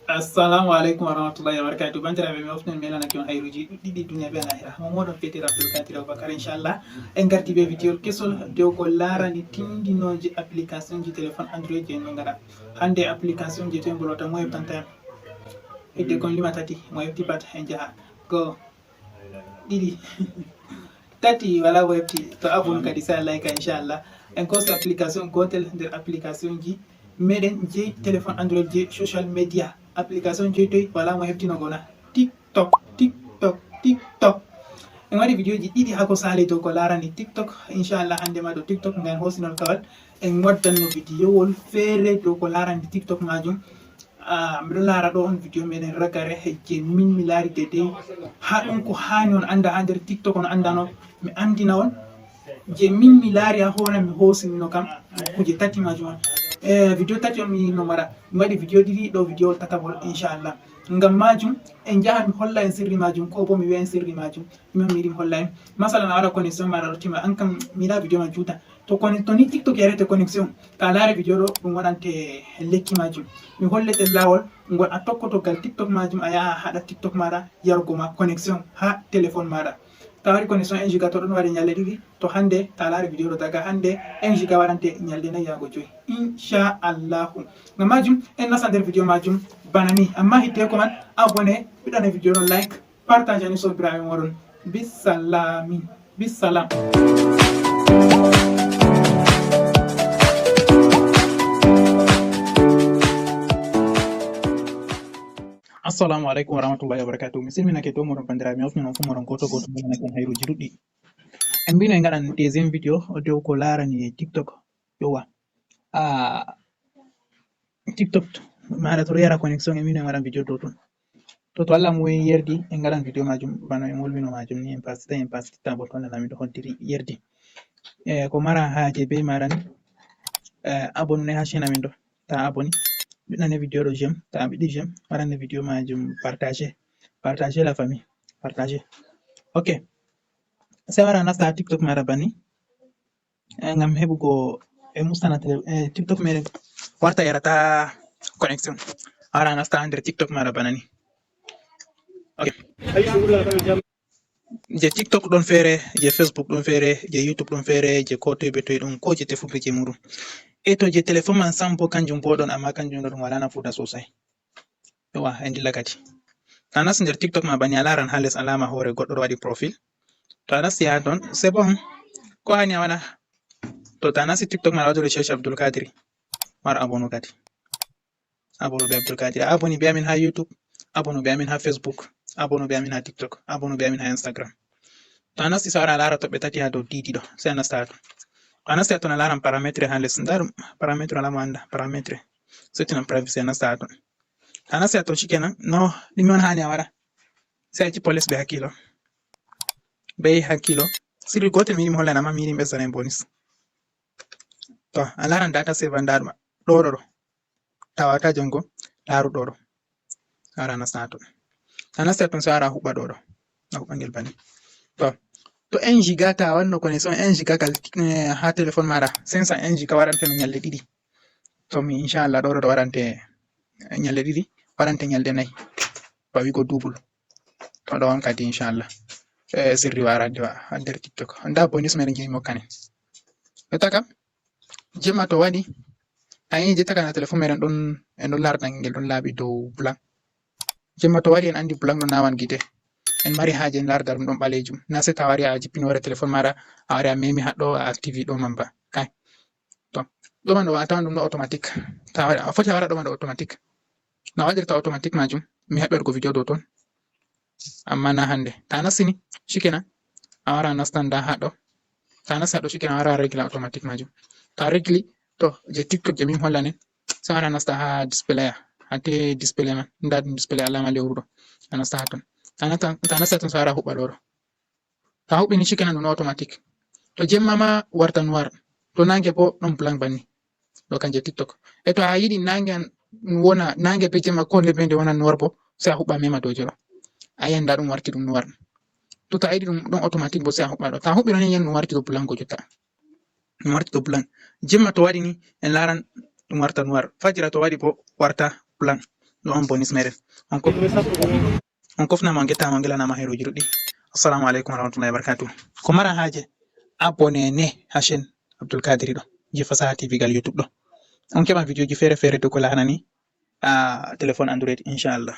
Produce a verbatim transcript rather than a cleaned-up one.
Assalamu aleykum wa rahmatullahi wa barakatuh. Bandiraɓe, mi ofnan melanaki on hayruji ɗuɗɗi ɗi duniya be lahira. Mo moɗon fetira Abdul Kadir Abubakar, inchallah. En gardi be video kesol dow ko larani tindinoji application ji téléphone Android je en ɗo ngaɗa. Hande application je to en bolota mo heɓtanta en. Hidde kon lima tati, mo hefti pat en jaha. Go. Ɗiɗi. Tati, wala mo hefti. To abon kadi sa like, inchallah. En kosi application gotel nder application ji meɗen je téléphone Android je social media. Application je toy wala mo heftino gona. TikTok, TikTok, TikTok. En waɗi video ji ɗiɗi hako sali dow ko larani TikTok. Inchallah hande ma dow TikTok ngan hosinol kawal. En waddanno video wol feere dow ko larani TikTok majum. Ah, miɗo laara ɗo on video meɗen ragare je min mi laari dedei. Ha ɗum ko hani on anda ha nder TikTok on andano. Mi andina on je min mi laari ha hoore mi hosinino kam kuje tati majum on. Eh, video tati on mi no mara. Mi waɗi video ɗiɗi ɗo video wol tatabol inchallah. Ngam majum en jaha mi holla en sirri majum ko bo mi wi'a en sirri majum. Mi mi ɗin holla en. Masalan a waɗa connexion maɗa ɗo tima an kam mi yiɗa video ma juuta. To kono to ni TikTok yarete connexion, ta laare video ɗo ɗum waɗante lekki majum. Mi hollete lawol ngol a tokkoto gal TikTok majum a yaha haɗa TikTok maɗa yarugo ma connexion ha téléphone maɗa. Ta waɗi connexion un giga to ɗon waɗe nyalɗe ɗiɗi, to hande ta laare video ɗo daga hande un giga waɗante nyalɗe nayi yago joyi. Inchallahu. Ngam majum en nasta nder video majum bana ni. Amma hiddeko man abonné, ɓiɗɗane video ɗo like, partage ani sobiraɓe moɗon. Bisalami. Bisalam. Assalamu aleykum wa rahmatullahi wa barakatuh. Mi silminake to moɗon bandiraɓe, mi ofni non fu moɗon goto goto, mi nanaken hayruji ɗuɗɗi. En mbino en ngaɗan deuxième video dow ko larani TikTok. Yowa. Ah, TikTok maɗa to ɗo yara connexion, en mbino en waɗan video dow ton. To to Allah mo yerdi en ngaɗan video majum bano en wolwino majum ni, en pastita en pastita bo to Allah lamiɗo hoddiri yerdi. E ko mara haje be maɗa ni, eh, abonné ha chaîne amin ɗo. Ta abonné, ɓiɗɗane video ɗo j'aime, ta ɓiɗɗi j'aime, waɗane video majum partager. Partager la famille, partager. Ok. Sai wara nasta TikTok maɗa bani. Eh, ngam heɓugo e mustana tele, eh, TikTok meɗen warta yarata connexion. A wara nasta nder TikTok maɗa bana ni. Ok. Je TikTok ɗon feere, je Facebook ɗon feere, je YouTube ɗon feere, je ko toy be toy ɗon, ko je tefuɓe je muɗum. E to je téléphone man sam bo kanjum bo ɗon, amma kanjum ɗo ɗum wala nafuda sosai. Yowa, en dilla kadi. To a nasti nder TikTok ma bani a laran ha les alama hore goɗɗo ɗo waɗi profil. To a nasti ha ton, c'est bon. Ko hani a waɗa? To to a nasti TikTok ma a waɗi recherche Abdul Kadiri. War abonné kadi. Abonné be Abdul Kadiri. A abonné be amin ha YouTube. Abonné be amin ha Facebook. Abonné be amin ha TikTok. Abonné be amin ha Instagram. To a nasti sai a wara a lara toɓɓe tati ha dow didi ɗo. Sai a nasta ha ton. To a nasti ha ton a laran paramètre ha les. Ndar paramètre alama anda. Paramètre. Setting and privacy a nasta ha ton. A nasti ha ton shikenan. No, ɗume on hani a waɗa? Sai a jippo les be hakkilo. Be hakkilo. Sirri gotel mi yiɗi mi hollana ma, mi yiɗi mi ɓesdana en bonus. To, a laran data saver nda ɗum. Ɗo ɗo ɗo. Tawata jongo, laru ɗo ɗo. A wara a nasta ton. A nasti ton sai a wara a huɓɓa ɗo ɗo. A huɓɓa ngel bani. To, to un giga ta wanno connexion un giga kal, eh, ha téléphone maɗa. Cinq cents un giga waɗante no nyalɗe ɗiɗi. To mi inchallah ɗo ɗo ɗo waɗante nyalɗe ɗiɗi, waɗante nyalɗe nayi. Ba wigo double. To ɗo on kadi inchallah. Eh, sirri warande wa ha nder TikTok. Nda bonus meɗen je mi hokkani. Ɓe takam. Jemma to waɗi, a yi je takana téléphone meɗen ɗon, en ɗon larda ngel ɗon laaɓi dow blanc. Jemma to waɗi en andi blanc ɗon nawan gite. En mari haje en larda ɗum ɗon ɓalejum. Na se ta wari a jippini wore téléphone maɗa, a wari a memi haɗɗo, a activi ɗo man ba. Kai. To, ɗo man ɗo a tawan ɗum ɗo automatique. Ta waɗi, a foti a waɗa ɗo man ɗo automatique. No a waɗirta automatique majum, mi haɓɓergo video dow ton. Amma na hande. Ta nastini, shikenan. A wara a nasta nda haɗɗo. Ta nasta haɗɗo shikenan, a wara a regla automatique majum. Ta regli, to, je TikTok je min hollanen. Sai a wara a nasta ha display, ha te display man. Nda ɗum display alama lewru ɗo. A nasta ha ton. Ta nasta, ta nasta ton sai a wara a huɓɓa ɗo ɗo. To a huɓɓini shikenan ɗum automatique. To jemma ma warta noir. To nange bo ɗon blanc banni. Ɗo kanje TikTok. E to a yiɗi nange an wona, nange be jemma ko nde be nde wona noir bo, sai a huɓɓa mema dow jelo. A yi'an nda ɗum warti ɗum noir. To ta yiɗi ɗum ɗon automatique bo sai a huɓɓa ɗo. Ta huɓɓi ɗon yi'an ɗum warti ɗo blanc go jotta. Ɗum warti ɗo blanc. Jemma to waɗi ni en laran ɗum warta noir. Fajira to waɗi bo warta blanc. Ɗo on bonus meɗen. On ko on kofnama, on gettama, on gelanama heeruji ɗuɗɗi. Assalamu aleykum wa rahmatullahi wa barakatuh. Ko mara haaje, abonné ne ha chaîne Abdoul Kadiri ɗo, je Fasaha T V gal YouTube ɗo. On keɓan vidéo ji feere feere dow ko laarani a téléphone Android, inchallah.